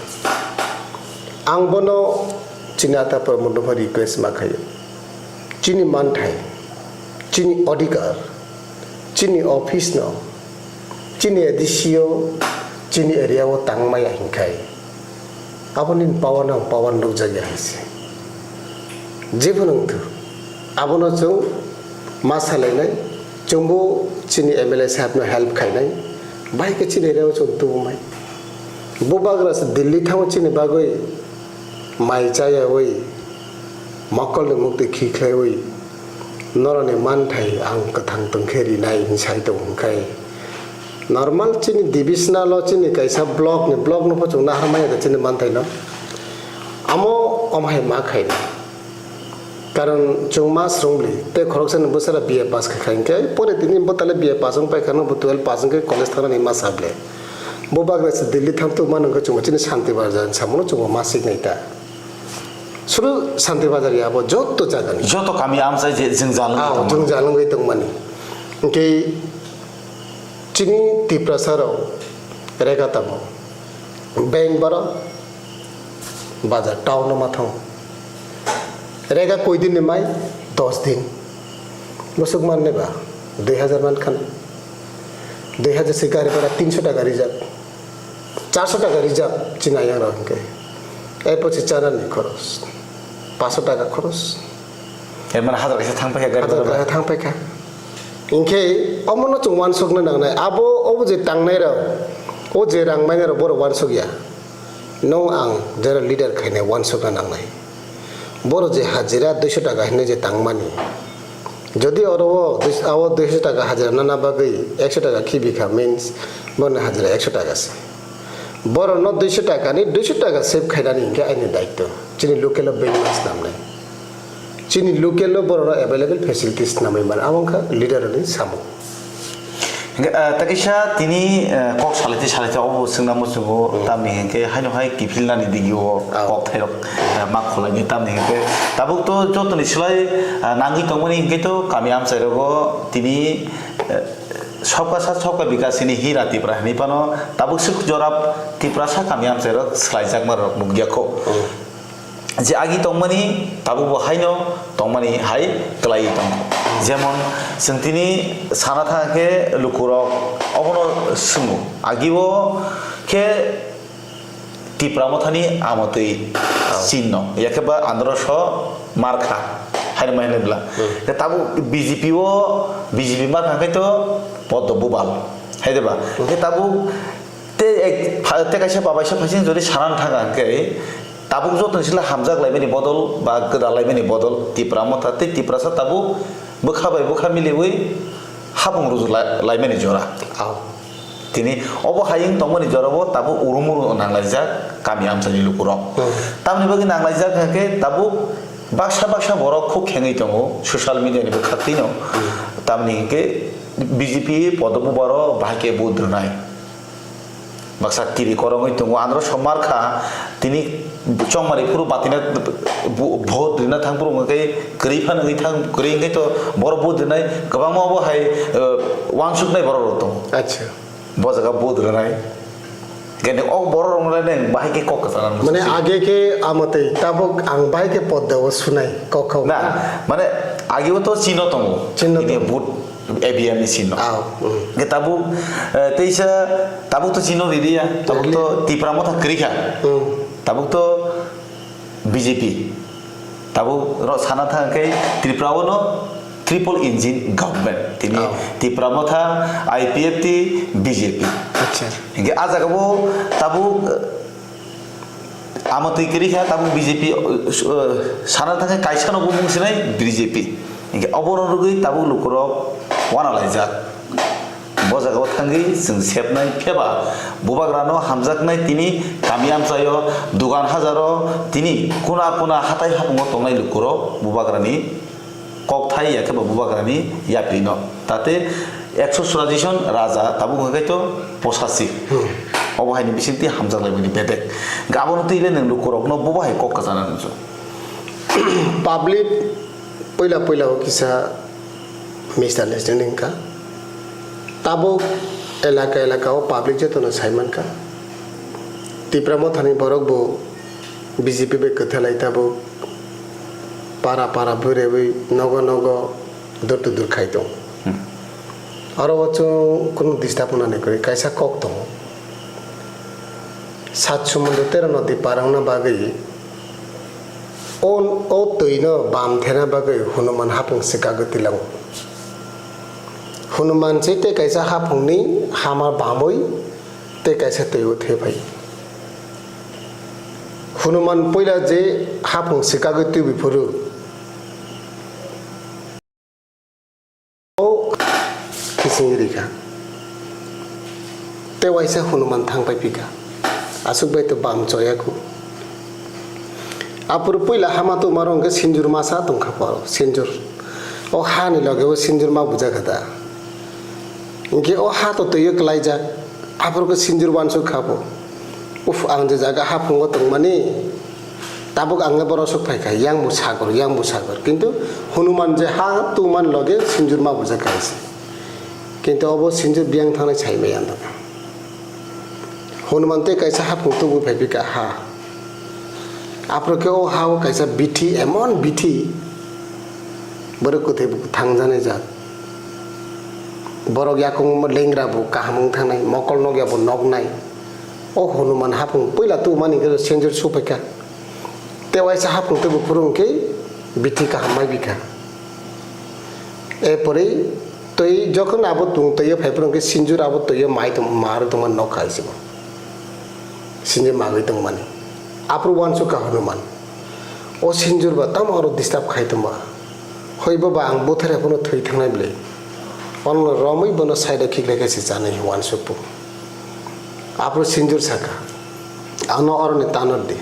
Ang bono chini ata Pramod no request ma khaio. Chini manthai, chini odhikar, chini office no, chini A D C o, chini area o tangmaya hinkhai. Aboni power no ang power nukjakya hai se. Jebo nungthu, abono chwng ma salainai, chwngbo chini M L A saheb no help khainai, bahai khe chini area o chwng tubumai. Bubagra se Delhi thango chini bagwi mai chayawi, mokol ni mukti khi khlaiwi, noroni manthai ang kwthang tongkhe rinai hinwi sai tongo hwnkhai. Normal chini divisional o chini kaisa block ni, block no pho chwng naharmaya da chini manthai no. Amo omo hai ma khaina. Karon chwng ma swrwng bwli tei khoroksa ni bwsara B A pass kha kha hinkhe pore tini bo tale B A pass wng paikha no bo twelve pass wngkhe college thangnani ma sa bwle. Bo bagra se Delhi thang tongma nungkhe chwng chini Santi Bazar ni samungo chwng ma siknai ta. Suru Santi Bazar ya bo joto jaga ni. Joto kami amchai je jwngjal wngwi Ah, tongmani. Jwngjal wngwi tongmani. Hinkhe chini Tiprasa rok rega tamo. Beng borok, Bazar town o ma thang. Rega koi din ni mai? Dos din. Musuk man ne ba? Dui hajar man khan. Dui hajar se gari bhara tinsho taka reserve. Charso taka reserve chini ayang rok hwnkhe. Erpor se chana ni khoros. Paso taka khoros. E mane hazar kaisa thang paikha gari Hazar bhara. Kaisa thang paikha. Hinkhe omono chwng uansukna nangnai. Abo, obo je tangnai rok, o je rang mainai rok, borok uansuk ya. Nwng ang jera leader khainai uansukna nangnai. Borok je hajira duiso taka hinwi je tangmani. Jodi oro o dui-, abo duiso taka hajira nana bagwi ekso taka khibi kha means borokni hajira ekso taka se. Borokno duiso taka ni duiso taka save khainani hinkhe aini daityo. Chini local o bengma swnamnai. Chini local o borokno available facilities namwi man, abo wngkha leader ni samung. Hingke, ah, ta kisa tini, ah, kok salai twi salai twi obo swngna muchungo, tamni hingke haino hai kiphilnani digi o kok thairok, ah, ma khwlaini tamni hingke tabuk to jotoni slai, ah, nangwi tongmani hingke to kami amchai rogo tini, ah, Sabka Sath Sabka Vikas ni hira Tipra hinwi phano tabuk swk jorap Tiprasa kami amchai rok swlaijakma rok nukya kho. Je agi tongmani tabukbo haino tongmani hai kwlaiwi tongo. Jemon, chwng tini sana thang khe lukurok obono swngo, agibo khe Tipra Mothani amotwi chinno, yakhe ba androso markha haino mai hinwi bla. Khe tabuk B J P o, B J P markha khe to Poddo Bubal, hai de ba? Khe tabuk Te ek, pha-, te kaisa babaisa phaising jodi sana thang khe, tabuk joto ni sila hamjak laimani bodol ba gwdal laimani bodol Tipra Motha tei Tiprasa tabuk bwkha bai bwkha miliwi hapung ruju lai-, laimani jora. Tini obo hayung tongmani jorabo tabuk urum urum nanglaijak kami amchaini lukurok. Tamni bagwi nanglaijak hwnkhe tabuk baksa baksa borok khuk khengwi tongo social media ni bwkhaktwino. Tamni hwnkhe B J P Poddo Bubaro bahai khe vote rwnai. Baksa tiri korongwi tongo, andro somar kha, tini chongmari phuru batina bu-, vote rina thang phuru wngkha khe kwrwi phano wngwi thang, kwrwi wngkhe to borok vote rinai kwbangma obo hai, uh, uansuknai borok rok tongo. Acha. Bo jaga vote rinai. Gede o borok rok nang bahai khe kok kwchana. Mane age khe amotwi tabuk ang bahai khe podda o sunai kok khao. Na, mane age o to chino tongo. Chino tongo. Vote A B M ni sino. Aw, mm. Ge tabuk, eh, teisa, tabuk to chino ridi ya, tabuk to Tipra Motha kwrwi kha. Mm. Tabuk to B J P. Tabuk ro sana thang khe Tripura o no triple engine government. Tini Tipra Motha, I P F T, B J P. Acha. Hingke a jaga bo tabuk, eh, Amo twi kwrwi kha tabuk B J P, uh, sana thangkhe kaisa no bumung sinai B J P. Hinkhe obono rwgwi tabuk lukurok wanalaijak. Bo jagao thangwi chwng sepnai pheba bubagrano hamjaknai tini kami amchaio, dugan hajaro tini kuna kuna hatai hapungo tongnai lukurok bubagrani kokthai ya khe bo bubagrani yapri no. Tate ekso churashi jon raja tabuk hwnkhe to posachi. Hmm. Obo haini bisingtwi hamjak laimani bedek. Gabon twi le nwng lukurokno bobo hai kok kwchana nukjak. Public puila puila o kisa misunderstanding wngkha. Tabuk elaka elaka o public jotono sai mankha. Tipra Mothani borok bo B J P bai kwthalai tabuk. Para para bwrwi nogo nogo dur to dur khai tongo. Hmm. Oro o chwng kunu disturb wngnani kwrwi kaisa kok tongo. Sat sumundru tero nodi par wngna bagwi o, o twi no bam thena bagwi Hunuman hapung swkagwi twilango. Hunuman se tei kaisa hapungni hamar bamwi tei kaisa twi o thwi phai. Hunuman puila je hapung swkagwi twibi phuru, o kising rikha. Tei waisa Hunuman thang pai phikha. Aswk bai to bam choya khu. Aphuru puila hama tongma rok hwnkhe sinjur masa tongkha poro, sinjur. O hani loge o sinjur ma bujakha da. Hinkhe o ha to twiwi klaijak, aphuru khe sinjir uansuk kha bo. Uf, ang je jaga haphungo tongmani, tabuk ang le borok sok phaikha, yang bo sagor, yang bo sagor. Kintu Hunuman je ha tungmani loge sinjir ma bujak kaisa. Kintu obo sinjir biyang thangnai sai maya wngkha. Hunuman tei kaisa haphung tubui phai phikha ha. Aphuru khe o ha o kaisa bithi, emon bithi, borok kwthwi bo thangjaknai jat. Borok yakung lengra bo kaham wng thangnai, mokol nokya bo noknai. O Hanuman hapung puila tubumani khe senjur supaikha. Tei waisa hapung tubu phuru hwnkhe bithi kaham maibikha. Erpore twi jokhon abo tong twi phai phuru hwnkhe sinjur abo twi mai tong, ma rw tongmani nokha hai se bo. Sinjur magwi tongmani. Aphuru uansukha Hanuman. O sinjur ba tamo oro disturb khai tongma. Hoi baba ang buthar ya phano thwi thangnai bwle. Ono romwi bono side o khiklai khe se chanwi uansukphu. Aphuru sinjur saka. Ano oroni tanor di.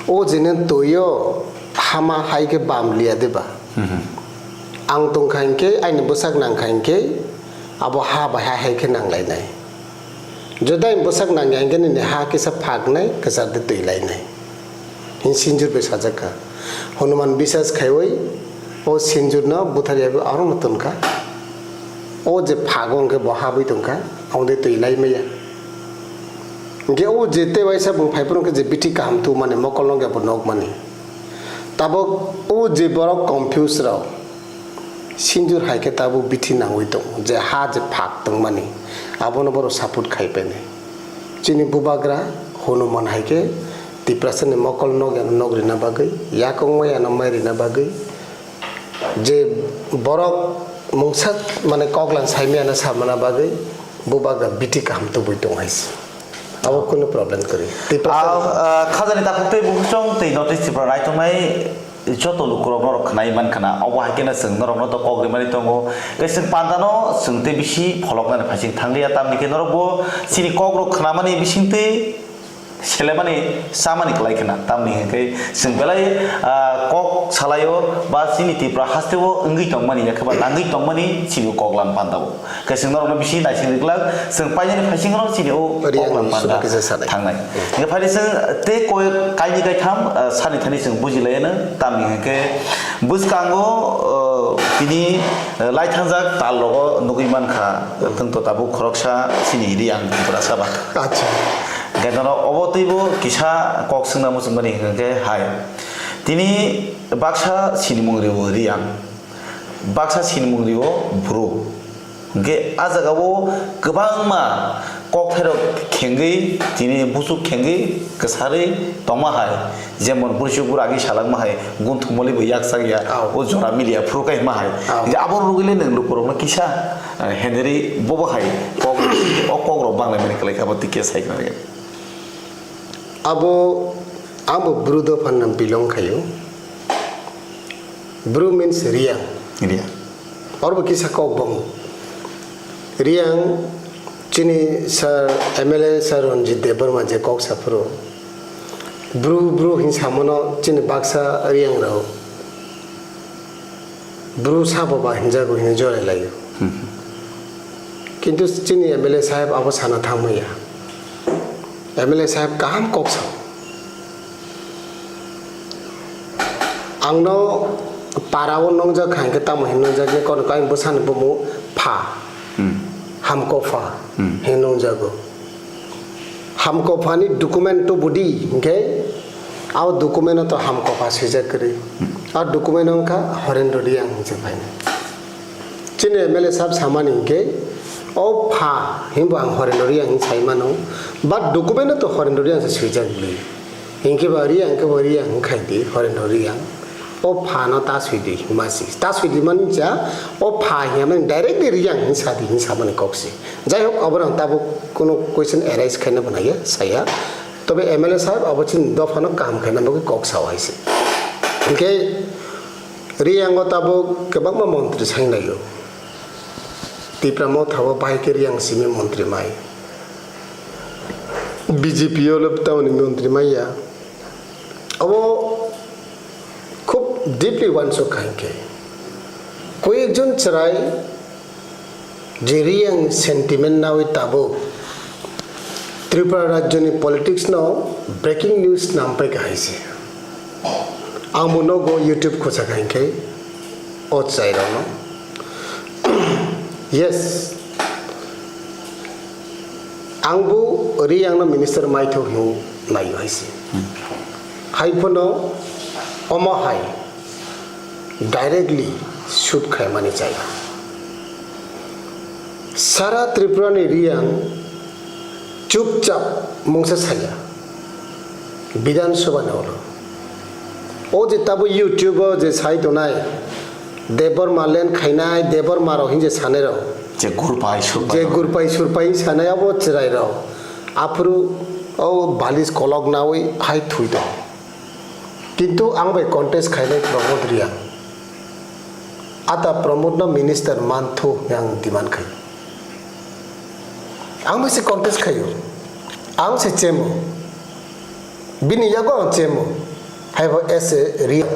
O jene toyo hama hai khe bam liya de ba. Ang tong kha hinkhe, aini bwsak nang kha hinkhe, abo ha bai ha hai khe nang lainai. Jodi aini bwsak nang ya hinkhe nini ha kisa phak nai, kwchar de twi lainai. Hin sinjur bai sajak kha. Hanuman bisas khaiwi o sinjur no buthar yawi aro no ton kha. O je phago hinkhe bo habwi tong kha, abo de twi lai maya. Hinkhe o je tei waisa bung phai phuru hinkhe je bithi kaham tubumani, mokol nokya bo nokmani. Tabuk o je borok confuse rok, sinjur hai khe tabuk bithi nangwi tongo, je ha je phak tongmani, abono borok support khai painai. Chini bubagra Hanuman hai khe Tiprasani mokol nokya no nok rina bagwi, yakung maya no mai rina bagwi, je borok mungsa mane koklan saimaya no samana bagwi bubagra bithi kaham tubui tong hai se. Abo kunu problem kwrwi. Tiprasa Ah, ah, khajani takhuk tei bukhuk chwng tei North East Tripura rai tongnai joto lukurok norok khwnai man khna. Obo hai kheno chwng norokno to kok rimani tongo. Tei chwng pandano chwng tei bisi pholoknani phaising thangliya, tamni khe norok bo chini kokrok khnamani bisingtwi selemani chamani kwlai khna. Tamni hwnkhe chwng belai, ah, kok salaio ba chini Tripura hasteo wngwi tongmani, yakhe ba nangwi tongmani chini koklam pandao. Khe chwng norokno bisi naising riklak, chwng painani phaisingo chini o Riang koklam ni panda sura kisa sanai. Thangnai. Hingke phai chwng tei koi kaini kaitham, ah, sani thani chwng buji lai ano, tamni hingke bwskango, ah, tini, ah, lai thangjak tal rogo nugui mankha, tungto tabuk khoroksa chini Riang Tripura saba. Acha. Hingke jono obo teibo kisa kok swngna muchungmani hingke hai. Tini baksa sinimung rio Riang. Baksa sinimung rio Bru. Hingke a jagao kwbangma kokthairok khengwi, tini buchuk khengwi kwsarwi tongma hai, jemon buchuk bura agi salangma hai, gunthumoli bo yaksak ya, Au. O jora milia phuru kaima hai. Au. Hingke abo rwgwile nwng lukurokno kisa, eh, heneri bobo hai kok, o kokrok banglaimani kwlai kha, abo tike sai khna. Abo, abo Bru dopha nang belong khayo. Bru means Riang. Riang. Oro bo kisa kok bong. Riang chini sir, M L A sir Ranjit Debbarma je kok saphuru. Bru, Bru hin samono chini baksa Riang rao. Bru sabo ba hinjago hinwi jorai laio. Hmm. Kintu chini M L A saheb abo sana thangmaya. M L A saheb kaham kok sao. Angno para o nongjak kha hingke tamo hin nongjak ni kono kain bwsani bumu pha. Hmm. Hamko pha. Hmm. Hin nongjago. Hamko phani document to budi hingke a document to hamko pha swijak kwrwi. A document wngkha Horendro Riang hinwi phainai. Chini M L A sahab samani hingke o pha himbo ang Horendro Riang hin sai mano. But document to Horendro Riang se swijak bwlwi. Hinkhe ba Riang khe bo Riang wngkha di, Horendro Riang. O pha no ta swi di, hima si. Ta swi di mani cha, o pha hiya mani direct di Riang hin sa di, hin sa mani kok si. Jai hok, abo rang tabuk kuno question arise khaina bo naiya, saya. Tobe M L A sahab abo chini dopha no kaham khaina bagwi kok sao hai se. Hinkhe Riang o tabuk kwbangma montri sainai o. Tipra Motha o bahai khe Riang simi montri mai. B J P o le tamoni montri mai ya. Abo khub deeply uansuk kha hinkhe. Koyekjon chwrai je Riang sentiment nawi tabuk Tripura rajyoni politics no breaking news nampai kha hai se. Ang bo nogo YouTube khusa kha hinkhe o chwrai rokno. Yes. Ang bo Riang no minister maitho hino naio hai se. Hai phano omo hai directly shoot khaimani chaya. Sara Tripura ni Reang chupchap mungsa saya Bidhan Sabha ni ulo. O je tabo YouTube o je sai tonai Debbarma len khainai, Debbarma rok hinje sanai rok. Je gurpai surpai Je rok. Gurpai surpai sanai abo chwrai rok. Aphuru o balis kolok nawi hai thui tong. Kintu ang bai contest khainai Pramod Reang. Ata Pramod no minister manthu ang demand khai. Ang bai se contest khaio. Ang se chemo. Bini yago ang chemo. Haibo S A Reang.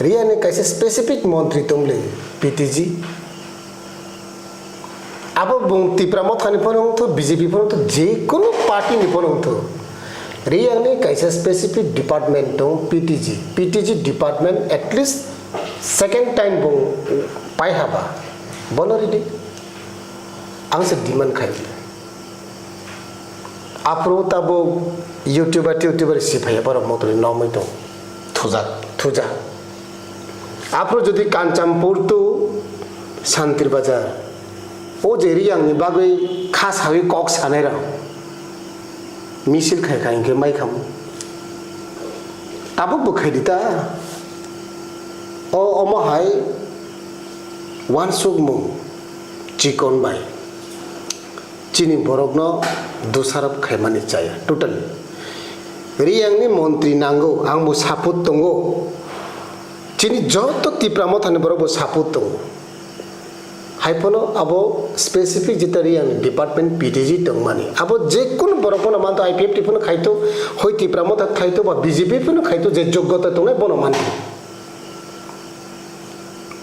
Reang ni kaisa specific montri tongmle P T G. Abo bung Tipra Motha ni phano wngthu, B J P phano wngthu, je kunu party ni phano wngthu. Reang ni kaisa specific department tong P T G. P T G department at least second time bung pai haba. Bono ridi. Ang se demand khai. Aphuru tabuk YouTuber, YouTuber si phaiya borok motri nomwi tong. Thujak. Thujak. Aphuru jodi Kanchanpur to Santir Bazar, o je Reang ni bagwi kha sawi kok sanai rok misil khai khai hwnkhe mai khamu. Tabuk bo khai di ta. O omo hai wansukmung chikon bai. Chini borokno dosarop khaimani chaya, totally. Reang ni montri nango, ang bo support tongo. Chini joto Tipra Motha ni borok bo support tongo. Hai phano abo specific jeta Reang ni department P T G tongmani. Abo je kunu borok phano manto I P F T phano khaito, hoi Tipra Motha khaito ba B J P phano khaito, je joggota tongnai bono manto.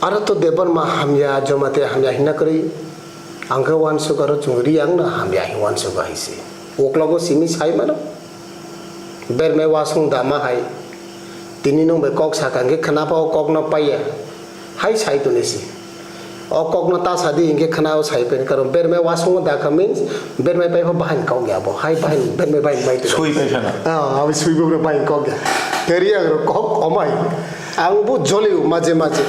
Aro to Debbarma hamya, Jamatia hamya hinna kwrwi. Ang khe wansuk aro chwng Reang no hamya hin wansuk hai se. Uklogo simi sai mano. Bermai wasung dama hai. Tini nwng bai kok saka hwnkhe khna pha o kok no paiya. Hai sai toni se. O kok no ta sadi hwnkhe khna o sai pen karon bermai wasung da kha means bermai pai pha bahan kok ya bo. Hai bahan bermai bai bai twi. Sui pai phano. Ah, abi sui bo bahan kok ya. Te Reang ro kok omai. Ang bo jolio maje maje.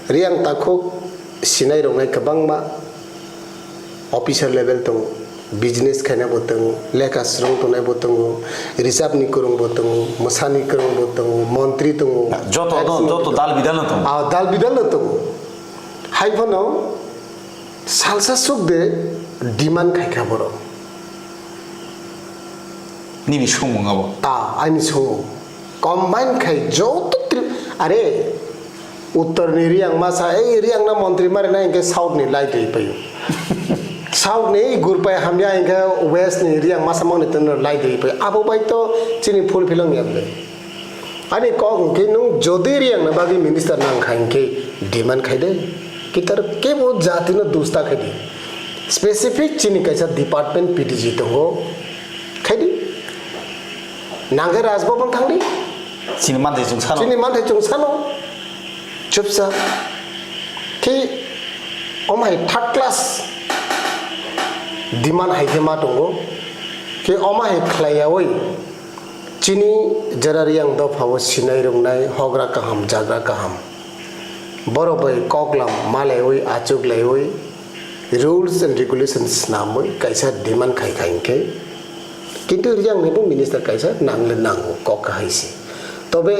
Reang takhuk sinai roknai kwbangma officer level tongo, business khainai bo tongo, lekha swrwng tongnai bo tongo, reserve ni kwrwng bo tongo, mwsani kwrwng bo tongo, montri tongo, joto do, ex-montri joto tongo. Dal bidal no tongo. Ah, dal bidal no tongo. Hai phano salsa suk de demand khai kha borok. Nini sumung abo. Ah, ani sumung. Combine khai joto tri-, are, Uttor ni Reang masa, ei Reang na montri mari na hingke South ni lai twi payo. South ni ei gurpai hamya hingke West ni Reang masa moni tengno lai twi payo. Abo bai to chini full film ya bai. Ani kok hingke nung jodi Reang na bagwi minister nang kha hingke demand khai de. Kitar kebo jati no dusta khai de. Specific chini kaisa department P T G tongo. Khai di. Nangkhe Raj Bhavan thang di. Chini manthai chwng sano. Chini manthai chwng sano. Chupsa. Khe omo hai third class demand hai khe ma tongo. Khe omo hai khlai yaui. Chini jera Reang dopha o sinai rwngnai hogra kaham, jagra kaham. Borok bai koklam malaiwi, achuklaiwi, rules and regulations snamwi kaisa demand khai khai hwnkhe, kintu Reang ni bo minister kaisa nangle nango kok kahai se. Tobe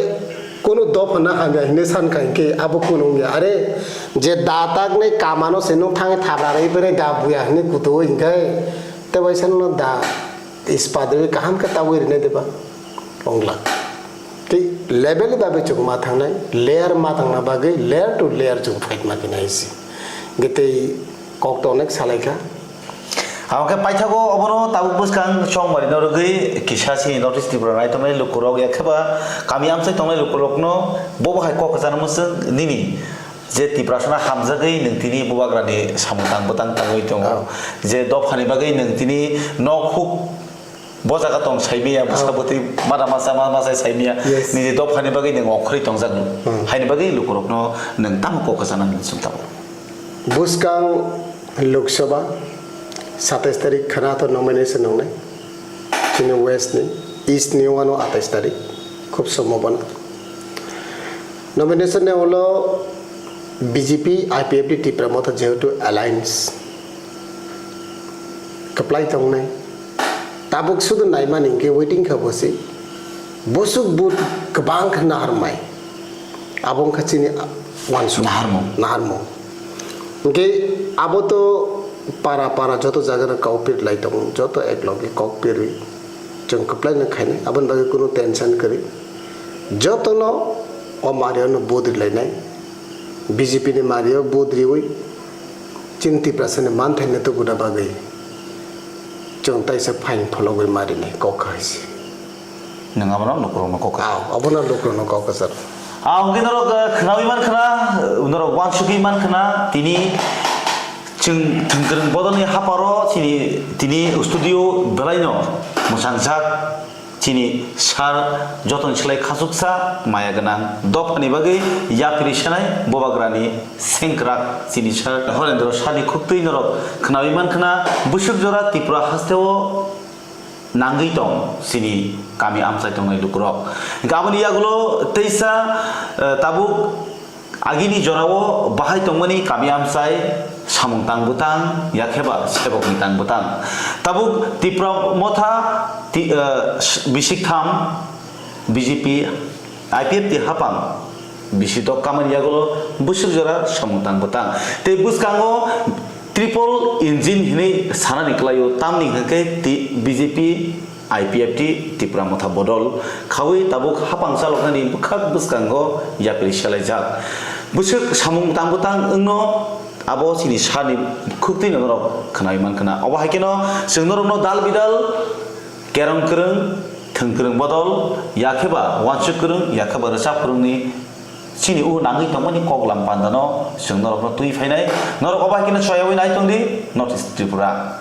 kunu dopha na hamya hinwi san khai hwnkhe abo kunu wngya. Are je da taknai kamano se nung thangwi thabra rwi pere da buya hinwi kutu hwnkhe tei waisa no da ispat rwi kaham khe tabwi rinai deba? Ongla. Tei level ni bagwi chwng ma thangnai, layer ma thangna bagwi layer to layer chwng fight ma khe nai se. Hwnkhe tei kok to onek salai kha. Abo khe paithago obono tabuk bwskang chongmari no rwgwi kisa chini North East Tripura naitomnai lukurok ya khe ba kami amchai tongnai lukurokno bo bo hai kok kwchangma chwng nini je Tiprasano hamjagwi nwng tini bubagrani samung tang bwtang tangwi tongo. Oh. Je dophani bagwi nwng tini nok huk bo jaga tong saimaya, bwsa bwtwi mada masa ma masa saimaya. Yes. Nini dophani bagwi nwng okhorwi tongjak. Hmm. Haini bagwi lukurokno nwng tamo kok kwchana hinwi chwng tamo? Bwskang Lok Sabha satais tarik khana to nomination wngnai. Chini West ni, East ni wngmano atais tarik. Khub somo bono. Nomination ni ulo B J P, I P F T, Tipra Motha jehetu alliance kwplai tongnai. Tabuk sudu naimani hwnkhe waiting kha bosi. Busuk but kwbang khe naharmai. Abo wngkha chini wansuk. Naharmung. Naharmung. Hwnkhe abo to para para joto jaga no kok pir lai tongo, joto ek loge kok pirwi chwng kwplai no khainai, aboni bagwi kunu tension kwrwi. Jotono o mario no vote rwlainai, B J P ni mario vote riwi chini Tiprasa ni manthai no tubuna bagwi chwng taisa phain phologwi marinai kok hai se. Nwng abono lukurokno kok kwcharo. Ah, obono lukurokno kok kwcharo. Ah, hwnkhe norok, eh, khnawi mankha na, norok wansugwi mankha na, tini chwng thwngkwrwng bodolni haparo chini tini studio belaino mwsangjak chini sir jotoni slai khachuksa maya gwnang dophani bagwi yapri sanai bobagrani sengkrak chini sir Horendro sir ni khuktwi norok khnawi mankha na, bwswk jora Tripura hasteo nangwi tong chini kami amchai tongnai lukurok. Hwnkhe aboni yagulo teisa, eh, tabuk agini jorao bahai tongmani kami amchai samung tang bwtang, yakheba sebokni tang bwtang. Tabuk Tipra Motha ti-, eh, s-, bisik tham B J P, I P F T hapang bisi tok kamani yagulo bwswk jora samung tang bwtang. Tei bwskango triple engine hinwi sanani kwlaio, tamni hwnkhe ti-, B J P, I P F T, Tipra Motha bodol khawi tabuk hapang chaloknani bwkhak bwskango yapri selaijak. Bwswk samung tang bwtang wngno abo chini sani khuktwi norok khnawi mankha na. Obo hai kheno chwng norokno dal bidal kerong kwrwng, thwng kwrwng bodol, yakheba wansuk kwrwng, yakheba rwchap kwrwngni chini o nangwi tongmani koklam pandano chwng norokno twi phainai. Norok obo hai kheno choyawi nai tongdi North East Tripura.